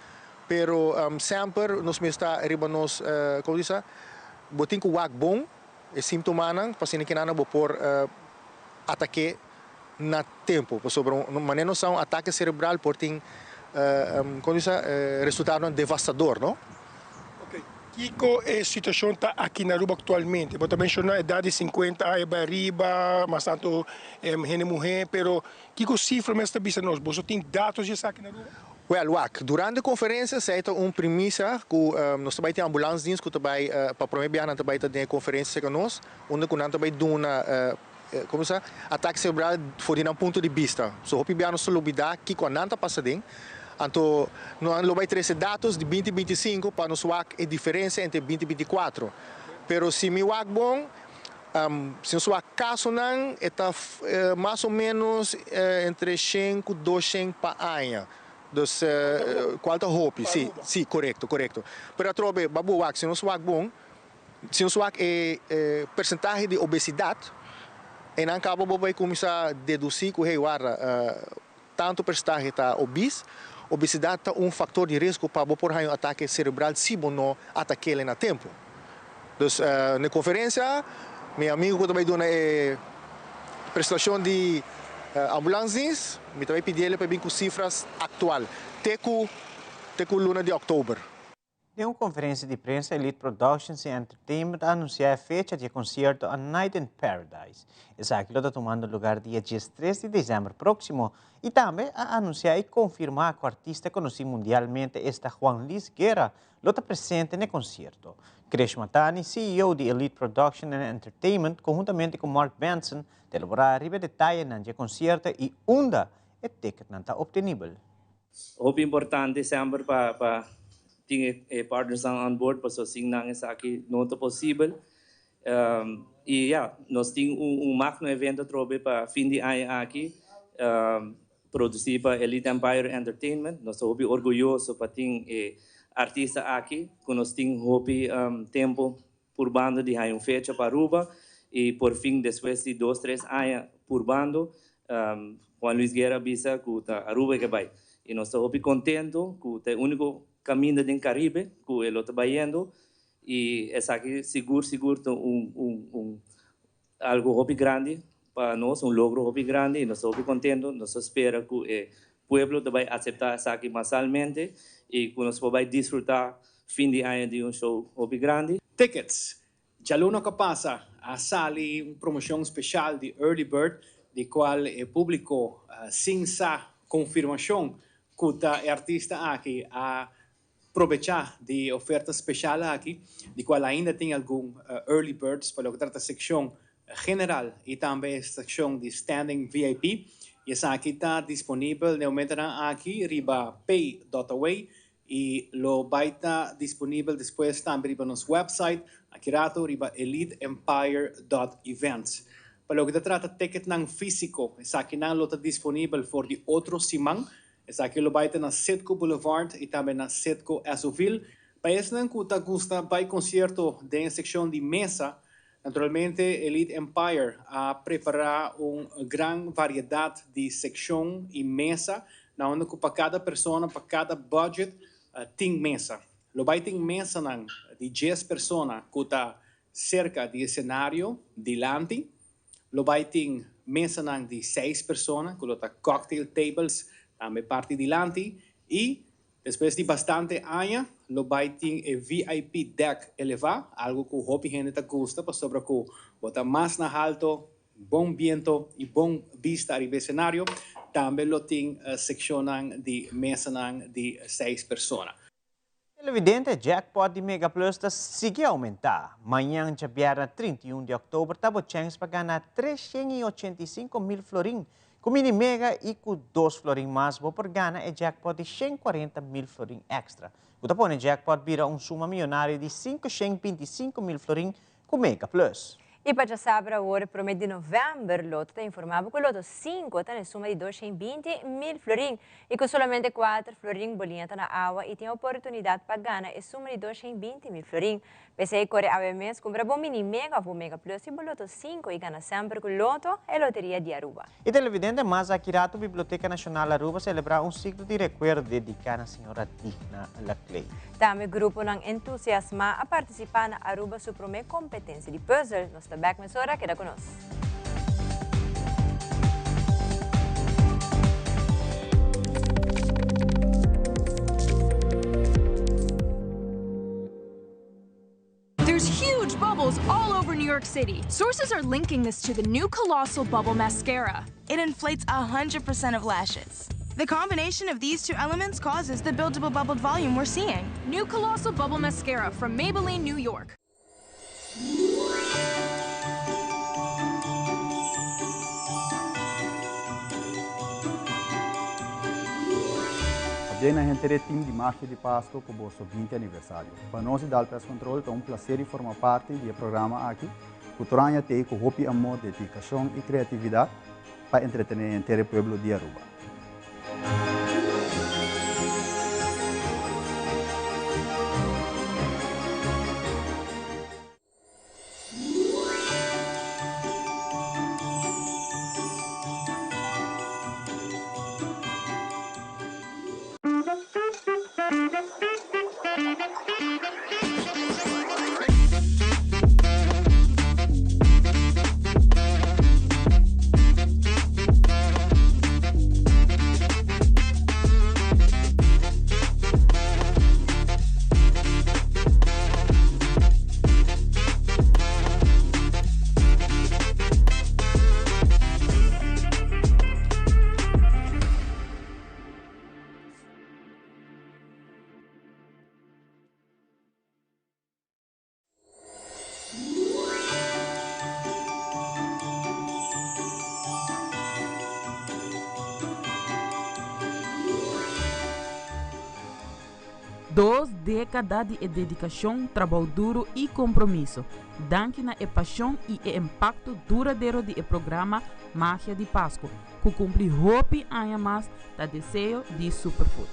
pero semper nos mes ta riba nos, komo bisa, bo tin ku wak bon e símtomanan pa asina kinan bo por atak'é na tempu, pasobra manera nos sa un atake serebral por tin, komo bisa, resultadonan devastador, no? Ok. Kiko e situashon ta aki na Aruba aktualmente? Bo ta menshoná edat di sinkuenta aña bai ariba, mas tantu hende muhé, pero kiko sifra mes ta bisa nos? Boso tin datos di esaki na Aruba? Wèl, wak, durante e konferensia esei ta un primisa ku nos ta bai tin ambulansdienst ku ta bai pa promé biaha nan ta bai ta den e konferensia serka nos, unda ku nan ta bai duna komo sa, atake serebral for di nan punto di bista. So hopi biaha nos ta lubidá kiko nan ta pasa den. Anto nan lo bai trese datos di binti 25 pa nos wak e diferensia entre binti 24. Pero si mi wak bon, si nos wak kasonan e ta mas o ménos entre shen ku doshen pa aña. Dus kual ta hopi, si, si, korekto, korekto. Pero atrobe, babu wak, si nos wak bon, Si nos wak e persentahe di obesidat, einan kaba bo bai kuminsá dedusí ku hey warda, tantu persentahe ta obes. Obesidat ta un faktor di riesgo pa bo por haña un atake serebral si bo no atak'el na tempu. Dus na e konferensia mi amigu ku ta bai duna e presentashon di ambulansdienst, mi ta bai pidiel pa e bin ku sifras aktual te ku te ku luna di òktober. Den un konferensia di prensa Elite Productions i Entertainment a anunsiá e fecha di e konsierto A Night in Paradise. Esaki lo ta tumando lugar dia diestres di desèmber próksimo i tambe a anunsiá i konfirmá ku artista konosí mundialmente esta Juan Luis Guerra lo ta presente n'e konsierto. Krish Matani, ceo di Elite Production and Entertainment konhuntamente ku Mark Benson ta elaborá riba e detayenan di e konsierto i unda e ticketnan ta optenibel. Hopi importante semper pa pa tin e partnersnan on board pasobra sin nan esaki no ta posibel. Y ya, nos tin un magno evento atrobe pa fin di aña aki produci pa Elite Empire Entertainment. Nos ta hopi orguyoso pa tin e artista aki cu nos tin hopi tempo purbando di haña un fecha pa Aruba y por fin despues di dos tres aña purbando Juan Luis Guerra a bisa cu ta Aruba e ke bay y nos ta hopi contento cu ta e unico caminda den Caribe cu e lo ta bayendo y esaki sigur sigur ta un un un algo hopi grandi pa nos, un logro hopi grandi y nos ta hopi contento, nos ta spera cu e pueblo ta bay acepta esaki masalmente y cu nos por bay disfruta fin di aña di un show hopi grandi. Tickets. Djaluna cu a pasa a sali un promocion special di Early Bird di cual e publico sin sa confirmacion cu ta e artista aki a Probechá di e oferta speshal aki, di kual ainda tin algun early birds pa loke trata sekshon general i tambe e sekshon di standing VIP. I esaki ta disponibel na e momentonan aki riba pay dot away i lo bai ta disponibel despues tambe riba nos website aki rato riba eliteempire dot events. Pa loke ta trata ticketnan físiko, esakinan lo ta disponibel for di otro siman. Esaki lo bai ta na Citgo Boulevard y tambe na Citgo Esso-ville. Pa esnan cu ta gusta bai concierto den e seccion di mesa, naturalmente Elite Empire a prepara un gran variedad di seccion y mesa na unda cu pa cada persona, pa cada budget tin mesa. Lo bai tin mesanan di dies persona cu ta cerca di e scenario dilanti. Lo bai tin mesanan di seis persona ku lo ta cocktail tables tambe parti dilanti i despues di bastante aña lo bai tin e VIP deck elevá, algu ku hopi hende ta gusta pasobra ku bo ta mas na halto, bon biento i bon bista ariba e senario. Tambe lo tin sekshonnan di mesanan di seis persona. Televidente, jackpot di Mega Plus ta sigui aumenta. Mañan djabièrnè 31 di òktober ta bo chèns pa gana 385 mil florin. Ku Mini Mega i ku dos florin mas bo por gana e jackpot di 140 mil florin èkstra, ku ta pone jackpot bira un suma miyonario di 525 mil florin ku Mega Plus. I pa djasabra awor e prome di novèmber Lotto ta informá bo ku Lotto sinku ta na e suma di 220 mil florin i ku solamente kuater florin bo liña ta na awa i tin oportunidat pa gana e suma di 220 mil florin. P'esei kore awe mes kumpra bo Mini Mega òf bo Mega Plus i bo Lotto sinku i gana semper ku Lotto, e loteria di Aruba. E televidente mas aki rato Biblioteca Nacional Aruba celebra un ciclo di recuerdo dedica na señora Digna Laclay. Tambe gruponan entusiasma a participa na Aruba su prome competencia di puzzel. Nos ta bek mesora, keda cu nos. York City. Sources are linking this to the new Colossal Bubble Mascara. It inflates 100% of lashes. The combination of these two elements causes the buildable bubbled volume we're seeing. New Colossal Bubble Mascara from Maybelline New York. Pabien na henter e team di Magia di Pasco cu boso 20 aniversario. Pa nos di Dal Pest Control ta un placer di forma parti di e programa aki cu tur aña t'ey cu hopi amor, dedicacion y creatividad pa entretene henter e pueblo di Aruba. Dos dékada di e dedikashon, trabou duru i kompromiso. Danki na e pashon i e impakto duradero di e programa Magia di Pasku, ku kumpli hopi aña mas ta deseo di Superfood.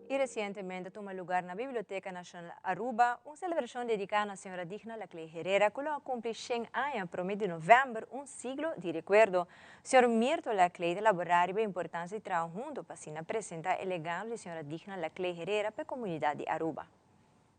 Y recientemente a tuma lugar na Biblioteca Nacional Aruba un celebracion dedica na señora Digna Laclay Herrera cu lo a cumpli shen aña prome di november, un siglo di recuerdo. Señor Mirto Laclay ta labora riba e importancia di traha hunto pa asina presenta e legado di señora Digna Laclay Herrera pa e comunidad di Aruba.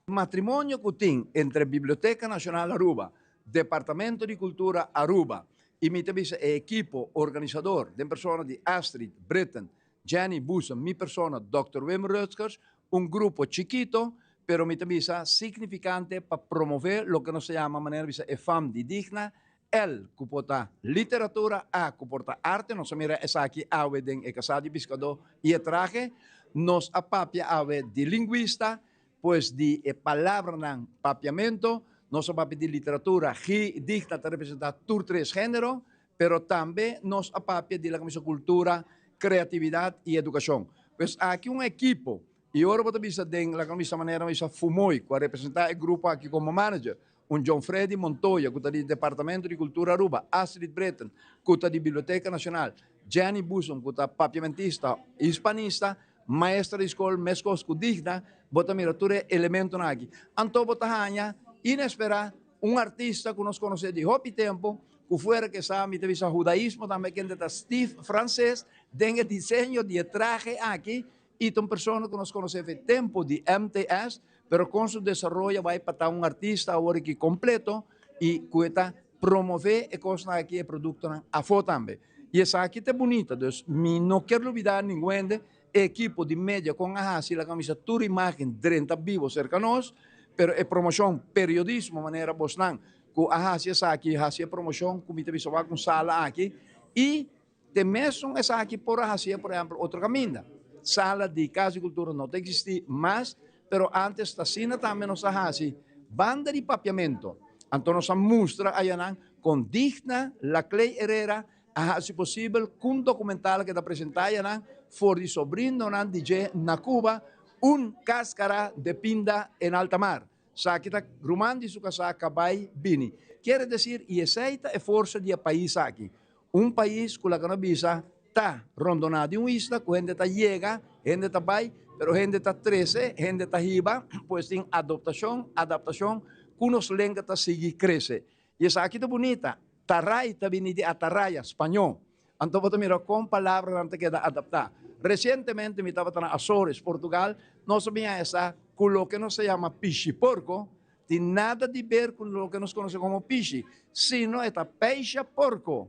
Matrimonio cu tin entre Biblioteca Nacional Aruba, Departamento di Cultura Aruba y mi ta bisa e ekipo organisador den persona di Astrid Britten, Jenny Boesen, mi persona Dòkter Wim Rutgers, un grupo chikito pero mi ta bisa significante pa promove loke nos ta yama manera bisa e fam di digna, El ku por ta literatura, A ku por ta arte, nos a mira esaki awe den e kasá di piskadó i e trahe. Nos a papia awe di lingwista, pues di e palabranan papiamento. Nos a papia di literatura, Gi Digna ta representá tur tres género, pero tambe nos a papia di laga mester kultura, kreatividat i edukashon. Pues aki un ekipo, i ora bo ta bisa den laga mester manera mester Fumoy ku a representá e grupo aki komo manager, Un John Freddy Montoya ku ta di Departamento di Kultura Aruba, Astrid Britten ku ta di Biblioteca Nacional, Jenny Boesom ku ta papiamentista hispanista, maestra di skol meskos ku Digna, bo ta mira tur e elementonan aki. Anto bo ta haña inesperá un artista ku nos konosé di hopi tempu, ku fuera ke sa mi ta bisa hudaismo tambe kende ta Steve Frances den e diseño di e trahe aki I ta un persona ku nos konosé fe tempu di MTS, pero kon su desaroyo a bai pa ta un artista awor aki kompleto i ku e ta promové e kosnan aki, e produktonan afó tambe. I esaki ta bunita, dus mi no kier lubidá ningun hende, e ekipo di media kon a hasi laga misa tur imágen drenta bibo serka nos, pero e promoshon, periodismo manera bosnan ku a hasi esaki, hasi e promoshon ku mi ta bisa wak un sala aki i Te mesun esaki por a hacié, por ehempel, otro caminda. Sala di Cas di Cultura no ta existi mas, pero antes ta asina tambe nos a haci banda di Papiamento. Anto nos a mustra ayanan con Digna Laclay Herrera a haci posibel c'un documental ke ta presenta ayanan for di sobrinonan di dje na Cuba, Un Cáscara de Pinda en Alta Mar. Saki ta ruman di su kasá kabay bini. Kiere desir i esei ta e forsa di e pais aki. Un pais ku laga no bisa ta rondoná di un isla ku hende ta yega, hende ta bai, pero hende ta trese, hende ta hiba, pues tin adoptashon, adaptashon ku nos lenga ta sigui krese. I esaki ta bunita. Taray ta bini di ataraya, spañó. Anto bo ta mira kon palabranan ta keda adaptá. Resientemente mi tabata na Azores, Portugal, nos a bin a esa ku loke nos ta yama pishi porko, Tin nada di ber ku loke nos konosé komo pishi, sino e ta peisha porko.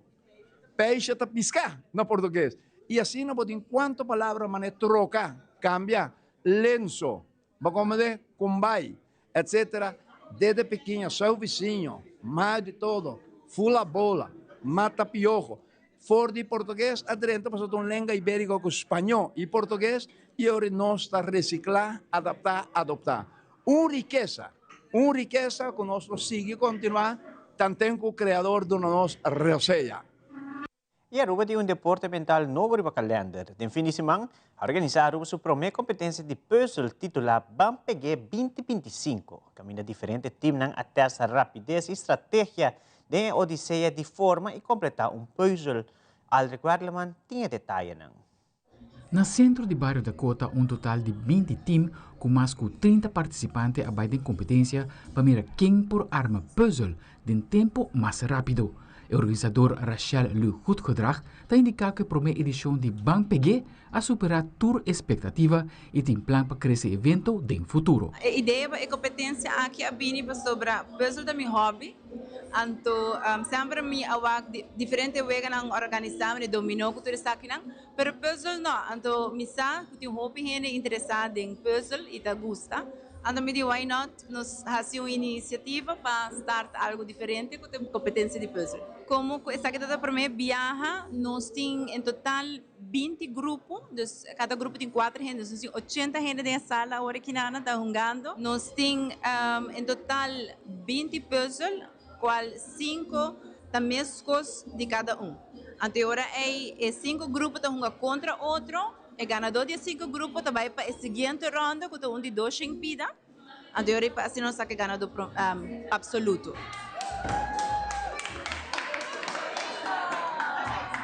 Peisha ta piská na portugues. I asina bo tin kuantu palabra manera troka, kambia, lenso, bo komprendé, kumbai, etcetera. Desde pikiño, seu visiño, mai di todo, fula bola, mata piojo. For di portugues a drenta pasobra ta un lenga ibérico ku spañó i portugues i ora nos ta resiklá, adaptá, adoptá. Un rikesa, un rikesa ku nos lo sigui kontinuá tanten ku Kreador duna nos rosea. I Aruba tin un deporte mental nobo riba kalender. Den fin di siman a organisá Aruba su promé kompetensia di pùzel titulá Ban Peg'é 2025, kaminda diferente timnan a tèst rapides i strategia den e odisea di forma i kompletá un pùzel. Aldrich Werleman tin e detayenan. Na sentro di bario Dakota un total di 20 tim ku mas ku 30 partisipante a bai den kompetensia pa mira ken por arma pùzel den tempu mas rápido. E organisador Rachel Lu Goedgedrag ta indiká ku e promé edishon di Ban Peg'é a superá tur espektativa i tin plan pa krese e evento den futuro. E idea pa e kompetensia aki a bini pasobra pùzel ta mi hòbi. Anto semper mi a wak diferente weganan organisá, manera dominó ku tur esakinan, pero pùzel no. Anto mi sa ku tin hopi hende interesá den pùzel i ta gusta. Anto mi di why not nos hasi un inisiativa pa start algu diferente ku ta kompetensia di pùzel. Komo ku esaki ta ta promé biaha nos tin en total 20 grupo, dus kada grupo tin kuater hende, dus nos tin 80 hende den e sala awor aki nan ta hungando. Nos tin en total 20 pùzel, kual sinku ta meskos di kada un. Anto e ora ei e sinku grupo ta hunga kontra otro, e ganadó di e sinku grupo ta bai pa e siguiente ronda ku ta un di dos shen pida. Anto e ora ei pa asina nos saka e ganadó apsoluto.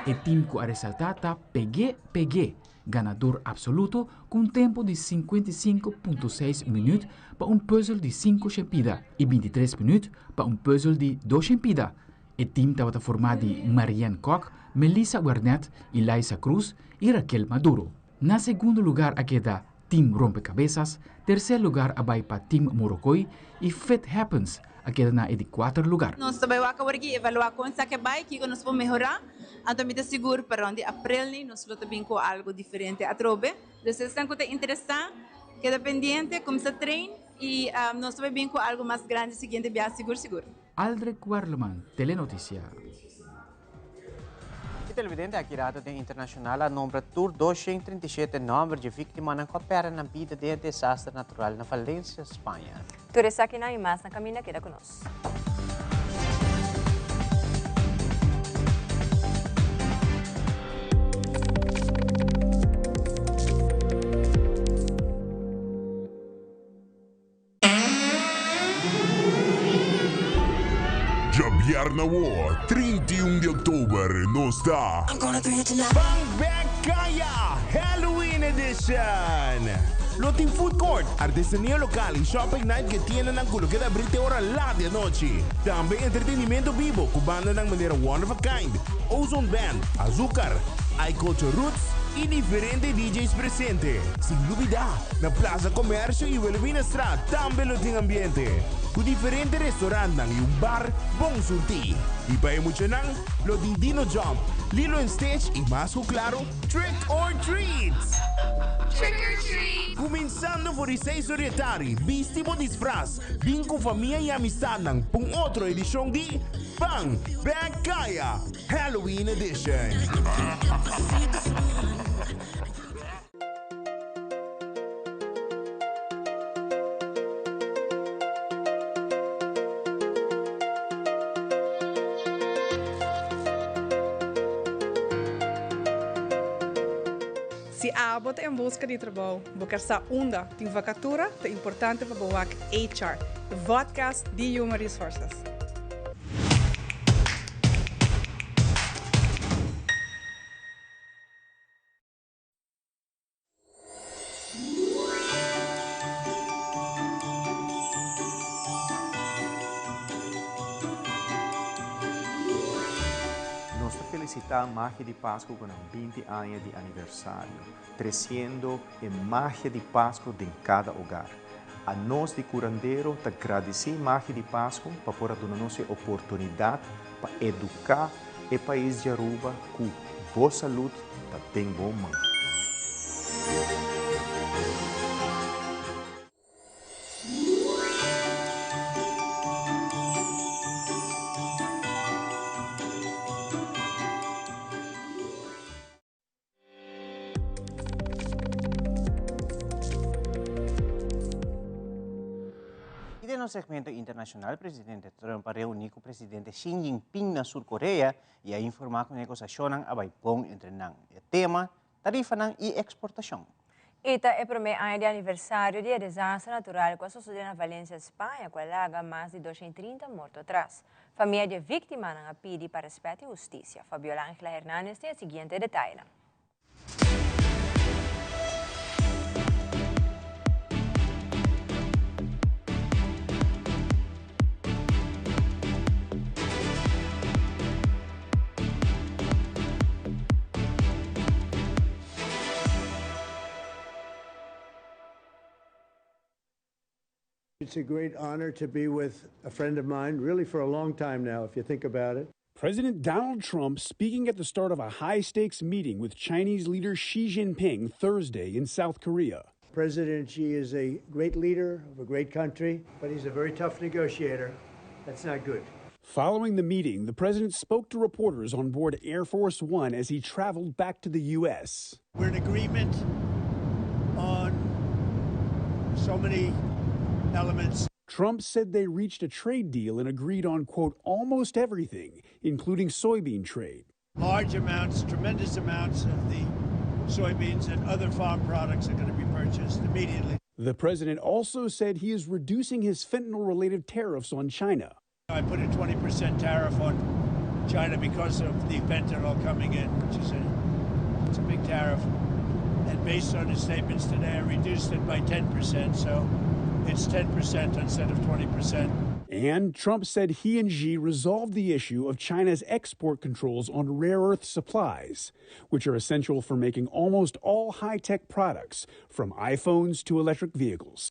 E tim ku a resaltá ta Pegé Pegé, ganador apsoluto ku un tempu di 55.6 minüt pa un pùzel di sinku shen pida i 23 minüt pa un pùzel di dos shen pida. E tim tabata formá di Marianne Kok, Melissa Wernet, Eliza Cruz i Raquel Maduro. Na segundo lugar a keda Team Rompecabezas, tercer lugar a bai pa Team Morrocoy y Fit Happens a keda na e di kuater lugar. Nos ta bai wak awor aki evaluá kon esaki a bai, kiko nos por mehorá. Anto mi ta sigur pa rond di aprel ni nos lo ta bin ku algu diferente atrobe. Dus esnan ku ta interesá keda pendiente, kuminsá train i nos ta bai bin ku algu mas grandi siguiente biaha sigur sigur. Aldrich Werleman, Telenoticia. E televidente aki rato den internacional a nombra tur 237 nomber dje victimanan cu a perde nan bida den e desaster natural na Valencia, Spaña. Tur esakinan y mas na caminda keda cu nos. Djabièrnè awor, 31 di òktober, nos ta. Ban Bek Kaya Halloween Edition! Lo tin food court, artesania lokal i shopping night ku e tiendanan ku lo keda abrí te ora lat di anochi. Tambe entretenimento bibo ku bandanan manera One of a Kind, Ozone Band, Azúcar, I-Culture Roots i diferente DJ's presente. Sin lubidá, Na Plaza Comercio y Wilhelminastraat tambe lo tin ambiente, cu diferente restaurantnan y un bar bon surti. Y pa e muchanan lo tin Dino Jump, Lilo and Stitch y mas cu claro Trick or Treat! Trick or treat! Cuminsando for di seis or di e tardi, bisti bo disfraz, bin cu famia y amistadnan pa un otro edicion di Ban Bek Kaya Halloween Edition! Si abo ta en buska di trabou, bo ker sa unda tin vakatura, ta importante pa bo wak HR, e vodcast di Human Resources. Nos ta felicita Magia di Pasco cu nan 20 aña di aniversario, treciendo e magia di Pasco den cada hogar. Anos di Curandero ta gradici Magia di Pasco pa por a duna nos e oportunidad pa educa e pais di Aruba cu bo salud ta den bo man. Y den nos segmento internacional, presidente Trump a reuni cu presidente Xi Jinping na Sur Korea y a informa cu negociacionnan a bay bon entre nan. E tema, tarifanan y exportacion. E ta e promé aña di aniversario di e desaster natural ku a sosodé na Valencia, Spaña, ku a laga mas di 230 morto atras. Famia di e víktimanan a pidi pa rèspèt i hustisia. Fabiola Angela Hernandez tin e siguiente detayenan. It's a great honor to be with a friend of mine, really for a long time now, if you think about it. President Donald Trump speaking at the start of a high stakes meeting with Chinese leader Xi Jinping Thursday in South Korea. President Xi is a great leader of a great country, but he's a very tough negotiator. That's not good. Following the meeting, the president spoke to reporters on board Air Force One as he traveled back to the U.S. We're in agreement on so many elements. Trump said they reached a trade deal and agreed on, quote, almost everything, including soybean trade. Large amounts, tremendous amounts of the soybeans and other farm products are going to be purchased immediately. The president also said he is reducing his fentanyl related tariffs on China. I put a 20% tariff on China because of the fentanyl coming in, which is a, it's a big tariff. And based on his statements today, I reduced it by 10%, so it's 10% instead of 20%. And Trump said he and Xi resolved the issue of China's export controls on rare earth supplies, which are essential for making almost all high tech products, from iPhones to electric vehicles.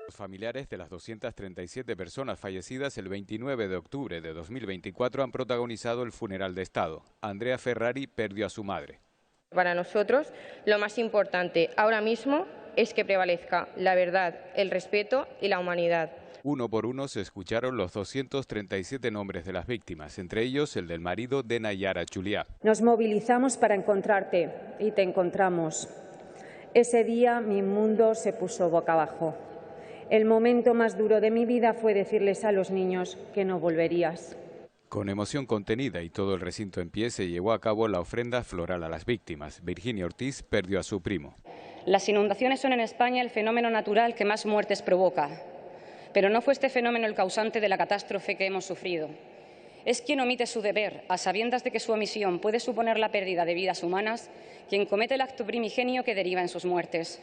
Los familiares de las 237 personas fallecidas el 29 de octubre de 2024 han protagonizado el funeral de Estado. Andrea Ferrari perdió a su madre. Para nosotros, lo más importante ahora mismo es que prevalezca la verdad, el respeto y la humanidad. Uno por uno se escucharon los 237 nombres de las víctimas, entre ellos el del marido de Nayara Chuliá. Nos movilizamos para encontrarte y te encontramos. Ese día mi mundo se puso boca abajo. El momento más duro de mi vida fue decirles a los niños que no volverías. Con emoción contenida y todo el recinto en pie se llevó a cabo la ofrenda floral a las víctimas. Virginia Ortiz perdió a su primo. Las inundaciones son en España el fenómeno natural que más muertes provoca. Pero no fue este fenómeno el causante de la catástrofe que hemos sufrido. Es quien omite su deber, a sabiendas de que su omisión puede suponer la pérdida de vidas humanas, quien comete el acto primigenio que deriva en sus muertes.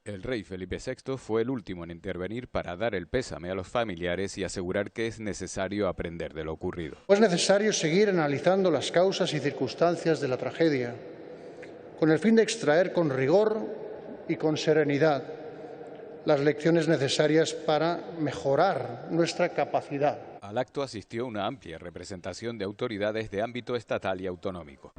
El rey Felipe VI fue el último en intervenir para dar el pésame a los familiares y asegurar que es necesario aprender de lo ocurrido. Es necesario seguir analizando las causas y circunstancias de la tragedia, con el fin de extraer con rigor y con serenidad las lecciones necesarias para mejorar nuestra capacidad. Al acto asistió una amplia representación de autoridades de ámbito estatal y autonómico.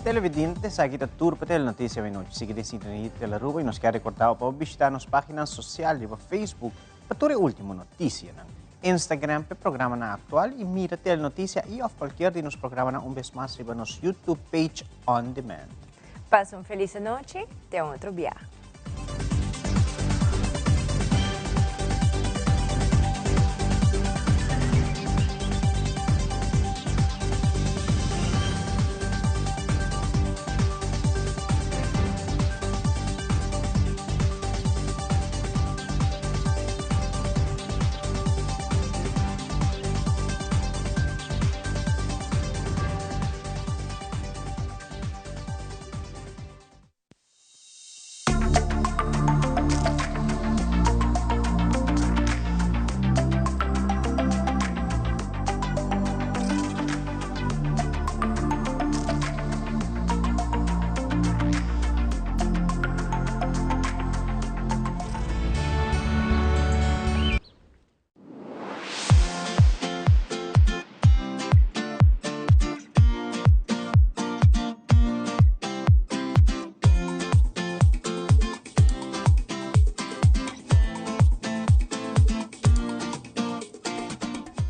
Televidente, esaki ta tur pa Telenoticia Menochi. Sigui den sintonia di Telearuba y nos kier recorda bo pa bo bishita nos pagina social riba Facebook pa tur e ultimo noticianan. Instagram pa e programanan actual y mira Telenoticia y of cualkier di nos programanan un bes mas riba nos YouTube page on demand. Pasa un feliz anochi, te un otro biaha.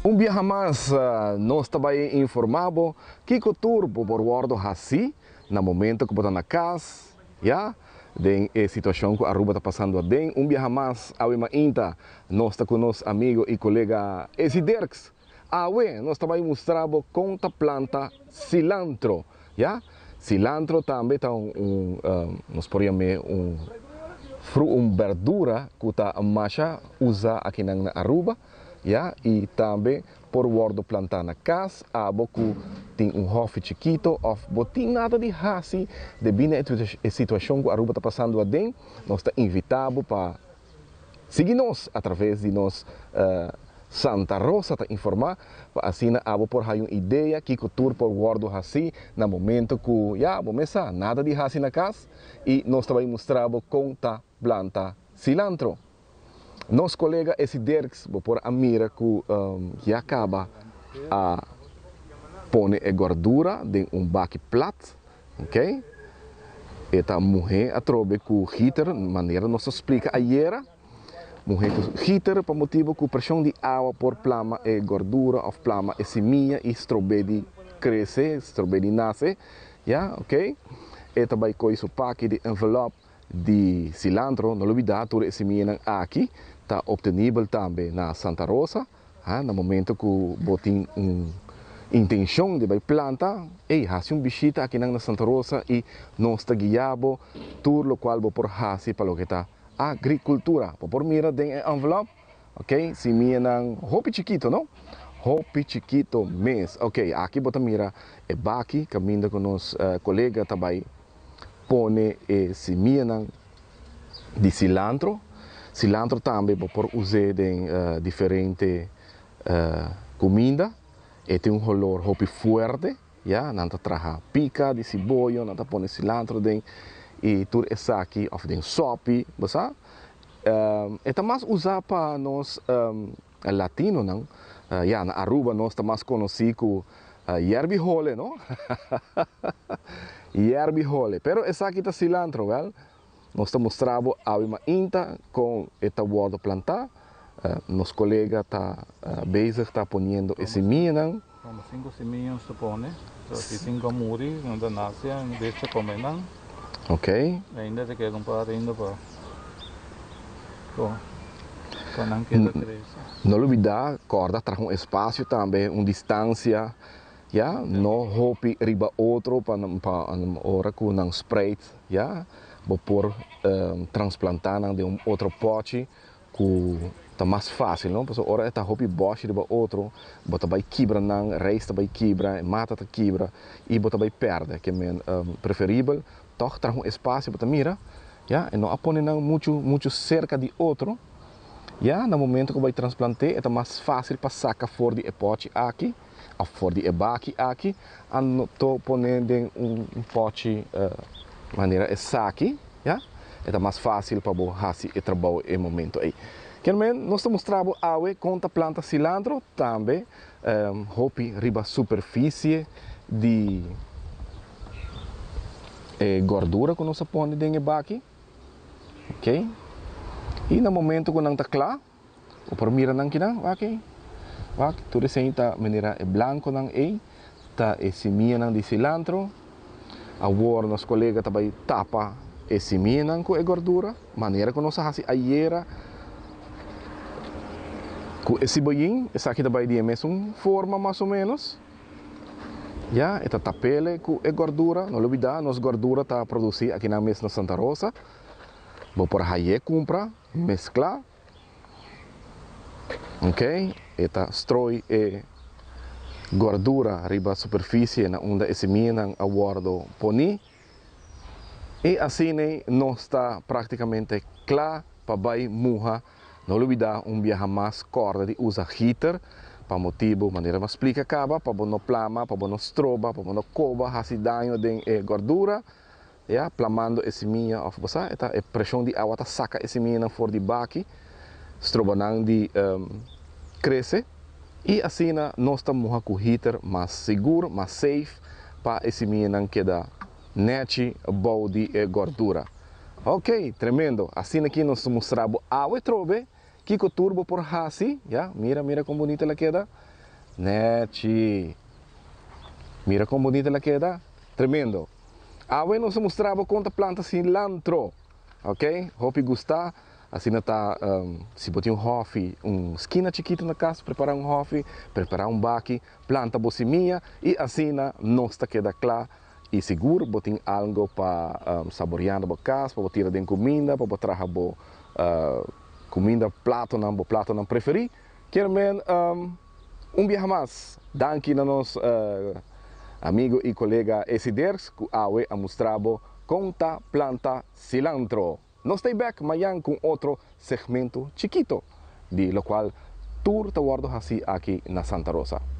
Un biaha mas nos ta bai informa bo kico tur bo por wordo haci na momento cu bo ta na cas, ya, den e situacion cu Aruba ta pasando aden. Un biaha mas awe mainta nos ta cu nos amigo y colega Ezi Dirks. Awe nos ta bai mustra bo con ta planta cilantro, ya. Cilantro tambe ta un, nos por yam'e un fru, un berdura cu ta masha usa akinan na Aruba, ya, y tambe por wordo planta na cas, abo cu tin un hofi chikito of bo tin nada di haci debi na e situacion cu Aruba ta pasando aden, nos ta invita bo pa Sigui nos a traves di nos Santa Rosa ta informa pa asina abo por haya un idea kico tur por wordo haci na momento cu ya bo mes sa nada di haci na cas y nos ta bay mustra bo con ta planta cilantro. Nos colega Essie Dirks bo por a mira cu ya caba a pone e gordura den un baki plat. Ok. E ta muhé atrobe ku giter, manera nos a splika ayera. Muhé ku giter pa motibu ku preshon di awa por plama e gordura òf plama e simia i strob'é di krese, strob'é di nase. Ya, ok. E ta bai koi su paki di envelòp di silantro. No lubidá tur e simianan aki ta optenibel tambe na Santa Rosa. Ha, na momento ku bo tin un intenshon di bai planta, ey, hasi un bishita akinan na Santa Rosa i nos ta guia bo tur lokual bo por hasi pa loke ta agrikultura. Bo por mira den e envelop, ok, simianan hopi chikito, no? Hopi chikito mes. Ok, aki bo ta mira e baki kaminda ku nos kolega ta bai pone e simianan di cilantro. Cilantro tambe bo por us'é den diferente cuminda. E tin un holor hopi fuerte, ya. Nan ta traha pica di siboyo, nan ta pone cilantro den y tur esaki of den sopi, bo sa. E ta mas usa pa nos latinonan. Ya, na Aruba nos ta mas conoci cu yerbi hole, no? Yerbi hole. Pero esaki ta cilantro, wel. Nos ta mustra bo awe mainta con e ta wordo planta. Nos colega ta bezig ta poniendo e simianan. Como cinco simia nos ta pone. So si cinco a muri, nan ta nace, en bes ta come nan. Ok. Ainda ta keda un par ainda pa pa nan keda crece. No lubida corda traha un espacio tambe, un distancia, ya, no hopi riba otro pa pa ora cu nan spreid, ya, bo por transplanta nan den un otro pochi cu ta mas facil, no, pasobra ora e ta hopi boshi riba otro, bo ta bay kibra nan, reis ta bay kibra, e mata ta kibra y bo ta bay perde. Ke men preferibel tog traha un espacio bo ta mira, ya, e no a pone nan mucho mucho cerca di otro, ya, na momento cu bo bay transplante e ta mas facil pa saca for di e pochi aki of for di e baki aki, anto pone den un pochi manera esaki, ya, e ta mas facil pa bo haci e trabou e momento ey. Kier men, nos ta mustra bo awe con ta planta cilantro, tambe hopi riba superficie di e gordura cu nos a pone den e baki, ok, y na momento cu nan ta cla, Bo por mira nan kinan, wak ei. Wak, tur esei ta manera e blankonan ei, ta e simianan di silantro. Awor nos kolega ta bai tapa e simianan ku e gordura, manera ku nos a hasi ayera ku e siboyin. Esaki ta bai di e mesun forma mas o menos. Ya, e ta tapele ku e gordura. No lubida, nos gordura ta produsi akinan mes na Santa Rosa. Bo por haye kumpra. Mezcla. Ok, e ta strooi e gordura riba superficie na unda e semianan a wordo poni. Y asina nos ta practicamente cla pa bay muha. No lubida un biaha mas corda di usa heater pa motibo manera mi a splica caba pa bo no plama, pa bo no stroba, pa bo no coba haci daño den e gordura. Ya, plamando e simia of bo sa, e ta e preshon di awa ta saka e simianan for di baki, stroba nan di krese i asina nos ta muha ku heater mas sigur, mas safe pa e simianan keda nechi bou di e gordura. Ok, tremendo! Asina ki nos ta mustra bo awe trobe kiko tur bo por hasi, ya, mira, mira kon bunita el a keda. Nechi. Mira kon bunita el a keda. Tremendo. Awe nos a mustra bo kon ta planta cilantro. Ok, hopi gusta. Asina ta si bo tin un hòfi, un skina chikitu na kas, prepará un hòfi, prepará un baki, planta bo simia i asina nos ta keda kla i sigur bo tin algo pa saboreá na bo kas, pa bo tira den kuminda, pa bo traha bo kuminda, platonan, bo platonan preferí. Kier men un biaha mas danki na nos amigo i kolega Esi Dirks ku awe a mustra bo kon ta planta cilantro. Nos ta bek mañan ku un otro segmento chikito di lokual tur ta wòrdu hasi aki na Santa Rosa.